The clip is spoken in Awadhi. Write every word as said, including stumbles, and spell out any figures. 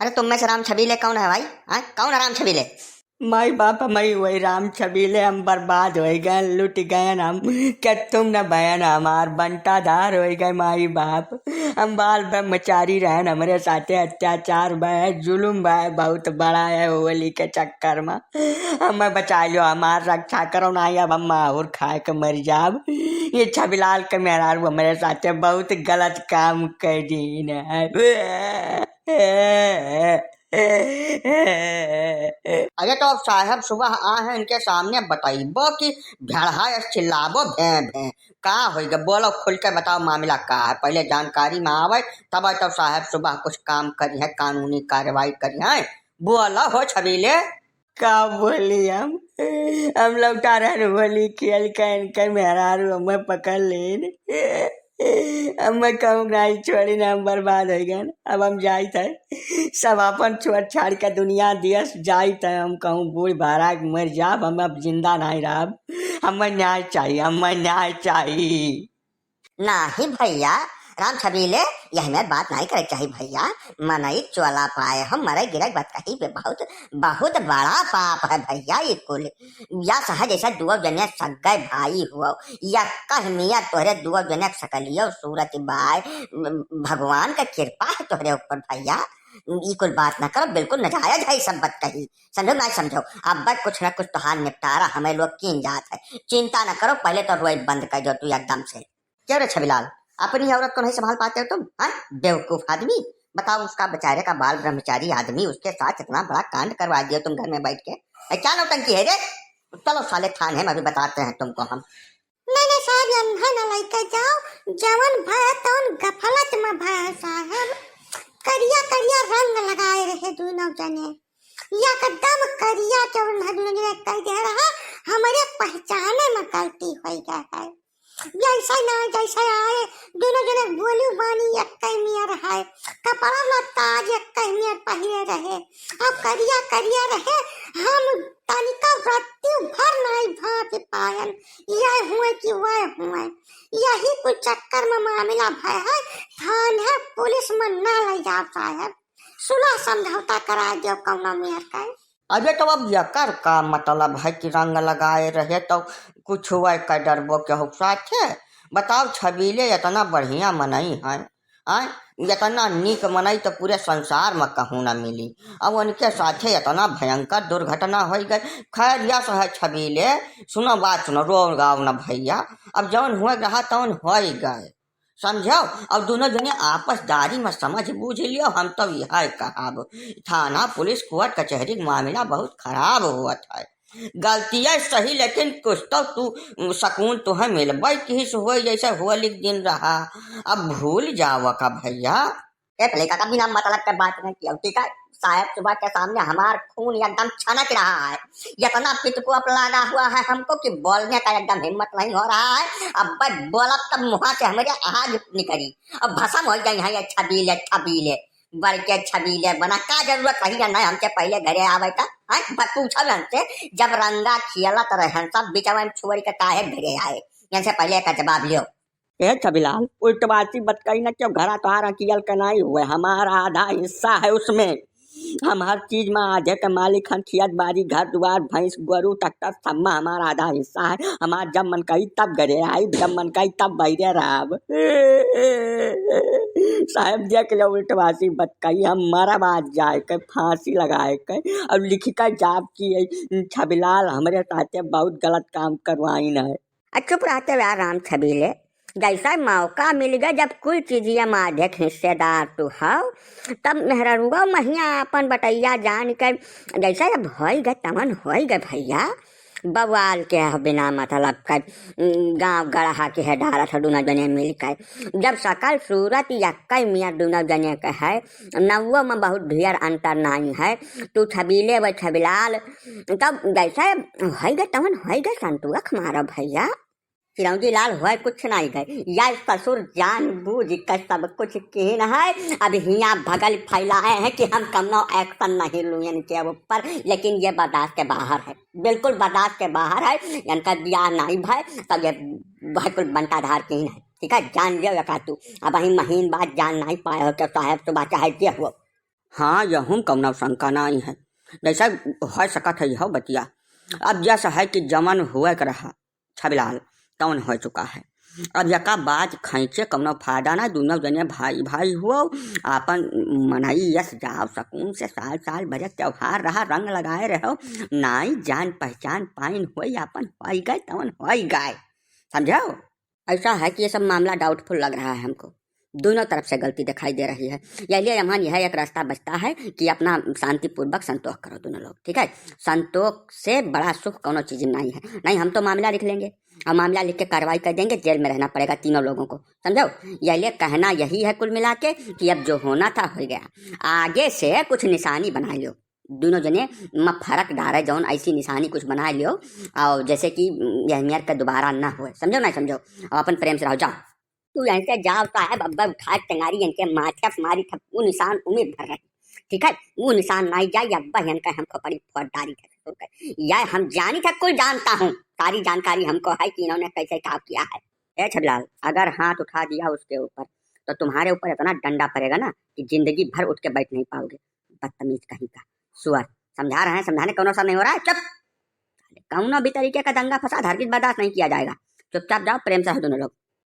अरे तुम में से राम छबीले कौन है भाई? हाँ, कौन है राम छबीले? माई बाप हमारी वही राम छबीले, हम बर्बाद होइ गए, लुट गए हम, के तुम न बहन हमार बंटाधार होइ गए माई बाप। हम बाल ब्रह्मचारी रहन, हमरे साथे अत्याचार भय, जुलुम भय बहुत बड़ा है होली के चक्कर में। हमें बचा लियो, हमार रक्षा करो, नाहीं अब हम माहुर खाए के मर जाब। ये छबीलाल के मेहरारू हमरे साथे बहुत गलत काम करीन है। अरे तो अब साहेब सुबह आ हैं, इनके सामने बतइबो कि भेड़हा अस चिल्लाबो भें भें। का होइगा? बोलो, खुल के बताओ मामला का है, पहिले जानकारी में आवे, तब तो साहेब सुबह कुछ काम करिहैं, कानूनी कार्रवाई करिहैं। बोलो हो छबीले। का बोली हम? हम लौटा रहन होली खेल के, इनकर मेहरारू हमें पकड़ लेन। हमें कहूँ नाहीं छोड़ी ना, हम बर्बाद होइ गए। अब हम जाइत है, सब अपन छोड़ छाड़ के दुनिया दियस जाइत है। हम कहूँ बूढ़ भारा के मर जाब, हम अब जिंदा नाहीं रहब। हमें न्याय चाहिए, हमें न्याय चाहिए। नाहीं भइया, राम छबीले, यह में बात नाहीं करे चाही भइया। मनई चोला पाए हम मरे गिरे बतकही पे बहुत, बहुत बड़ा पाप है भइया। ये कुल या सह जैसा दुओ जने सग्गे भाई हुओ, या कह मिया तोहरे दुओ जने सकलियो सूरत बाय, भगवान का कृपा है तोहरे ऊपर भइया। ई कुल बात ना करो, बिल्कुल नाजायज है ई सब बतकही, समझो ना समझो। अब कुछ ना कुछ तोहार निपटारा हमें लोग कीन जात है, चिंता ना करो, पहिले तो रोए बंद कर दो तू एकदम से। क्यों रे छबीलाल, अपनी औरत को नहीं संभाल पाते हो तुम, हाँ? बेवकूफ आदमी, बताओ, उसका बेचारे का बाल ब्रह्मचारी आदमी, उसके साथ इतना बड़ा कांड करवा दिया तुम घर में बैठ के। ए, क्या नौटंकी है रे? चलो साले थाने में, अभी बताते हैं तुमको हम। नहीं, नहीं साहब, यंधा न लेके जाओ, जवन भय तवन गफलत में भय है साहब। करिया करिया रंग लगाए रहे दोनों जने, एकदम करिया जवन है दोनों जने कह दे रहा, हमारे पहचाने में गलती हो गया है। जैसे ना जैसे आए, दोनों जने बोली बानी एक्के मियर है, कपड़ा लत्ता आज एक्के मियर पहिरे रहे, अब करिया करिया रहे, हम तनिका रत्ती भर नाई भाग पायन, यह हुए कि वह हुए, यही कुछ चक्कर में मामला भय है, थाने पुलिस में ना ले जाओ साहब, सुलह समझौता करा दियो कौनो मेर का। अरे तो अब यकर का मतलब है कि रंग लगाए रहे तो कुछ हुआ का डरबो के हो साथे? बताओ छबीले इतना बढ़िया मनई है, आय, इतना नीक मनई तो पूरे संसार में कहूँ ना मिली। अब उनके साथे इतना भयंकर दुर्घटना होइ गई। खैर यस है छबीले, सुनो बात सुनो, रो गाओ ना भइया, अब जौन हुए रहा तौन होइ गए। समझो, अब दोनों जने आपसदारी में समझ बूझ लियो, हम तो यह कहब, थाना, पुलिस, कोर्ट, कचहरी के मामला बहुत खराब होत है। गलतियाँ सही, लेकिन कुछ तो तू, सुकून तुहे मिलबे किहिस होए, जैसे होली के दिन रहा, अब भूल जावा का भइया। ए, भले काका, बिना मतलब के बात नहीं किया, ठीक है? साहेब सुबह के सामने हमार खून एकदम छनक रहा है, इतना पित को अब लगा हुआ है हमको कि बोलने का एकदम हिम्मत नहीं हो रहा है। अब मैं बोलब तब मुँह से हमारे आग निकली, अब भसम हो गई है ये छबीले, छबीले, बड़ के छबीले बना का जरूरत रही है ना हमसे पहले घरे आवे का, हैं? बस पूछब हमसे, जब रंगा खियलत रहन सब बिचवा में छोड़ के काहे घरे आए, इनसे पहले का जवाब लियो। ए छबीलाल, उल्टबाजी बतकही न, क्यों घरा तोहार अकियल के नाई हुए, हमारा आधा हिस्सा है उसमें। हम हर चीज में आधे के मालिक हन, खियत बारी, घर दुआर, भैंस, गोरू, ट्रैक्टर, सब में हमारा आधा हिस्सा है। हमार जब मन कही तब घरे आई, जब मन कही तब बहिरे रहब। साहेब देख लो, उल्टबाजी बतकही, हम मरब आज जाए के, फांसी लगाए के, और लिख के जाब कि ये छबीलाल हमरे साथे बहुत गलत काम करवाइन है। आ चुप रहते यार राम छबीले, जैसा मौका मिल गया, जब कुल चीजिया माधे के हिस्सेदार तू हव, तब मेहररुआ महिया अपन बटैया जान के, जैसा जब होई गए तवन होई गए भइया, बवाल के है बिना मतलब के, उम, गाँव गढ़ा के है डालत है दोनों जने मिल के। जब सकल सूरत यक्कई मियाँ दोनों जने के है, नौवो में बहुत ढेर अंतर नाई है। तू छबीले व छबीलाल, तब जैसे होई गए तवन होई गए, संतुख मारो भइया। चिरौंजी लाल होए कुछ नाई गए, या ससुर जान बूझ के सब कुछ किहिन है। अब हियाँ भगल फैलाए हैं कि हम कमनो action नहीं लुएन के ऊपर, लेकिन ये बर्दाश्त के बाहर है, बिल्कुल बर्दाश्त के बाहर है। इनका बियाह नाई भय, तब ये बिल्कुल बंटाधार किहिन है, ठीक है, जान लियो एका तू। अब अही महीन बाद जान नाई पाए हो के साहेब सुबह चाहे जे हो। हाँ, यहूँ में कौनो शंका नाहीं है, जैसा होइ सकत है यह बतिया। अब जस है कि जमन हुए के रहा छबिलाल, तौन होइ चुका है। अब यका बात खैचे कौनो फायदा ना, दुनों जने भाई भाई हुओ, आपन मनई यस जाओ सकून से, साल साल भरे त्योहार रहा, रंग लगाए रहो, नाई जान पहचान पाइन होई, आपन होई गए तौन होई गए, समझो? ऐसा है कि ये सब मामला doubtful लग रहा है हमको, दोनों तरफ से गलती दिखाई दे रही है। यह लिए यमन यह एक रास्ता बचता है कि अपना शांतिपूर्वक संतोष करो दोनों लोग, ठीक है? संतोष से बड़ा सुख कौनो चीज में नहीं है। नहीं, हम तो मामला लिख लेंगे और मामला लिख के कार्रवाई कर देंगे, जेल में रहना पड़ेगा तीनों लोगों को, समझो? यह लिए कहना यही है कुल मिला के कि अब जो होना था हो गया, आगे से कुछ निशानी बना लियो, दोनों जने म फरक डारे जौन ऐसी निशानी कुछ बना लियो, और जैसे कि यह मेर का दोबारा ना होए, समझो ना समझो, और अपन प्रेम से रहो, जाओ। तू यहाँ से जाओ साहब, अब्बा उठा के टंगारी इनके माथे पे मारी था, वो निशान उम्र भर रही, ठीक है? वो निशान नहीं जाए, अब्बा इनका हमको बड़ी फौजदारी था ससुर का। यह हम जानी था, कुल जानता हूँ, सारी जानकारी हमको है कि इन्होंने कैसे क्या किया है। ए छबिलाल, अगर हाथ उठा दिया उसके ऊपर तो तुम्हारे ऊपर इतना डंडा पड़ेगा ना कि जिंदगी भर उठ के बैठ नहीं पाओगे। बदतमीज कहीं का, सुअर। समझा रहे हैं, समझाने कौनो असर नहीं हो रहा है, चुप। कौनो भी तरीके का दंगा फसाद हरगिज बर्दाश्त नहीं किया जाएगा। चुपचाप जाओ, प्रेम से रहो दोनों लोग।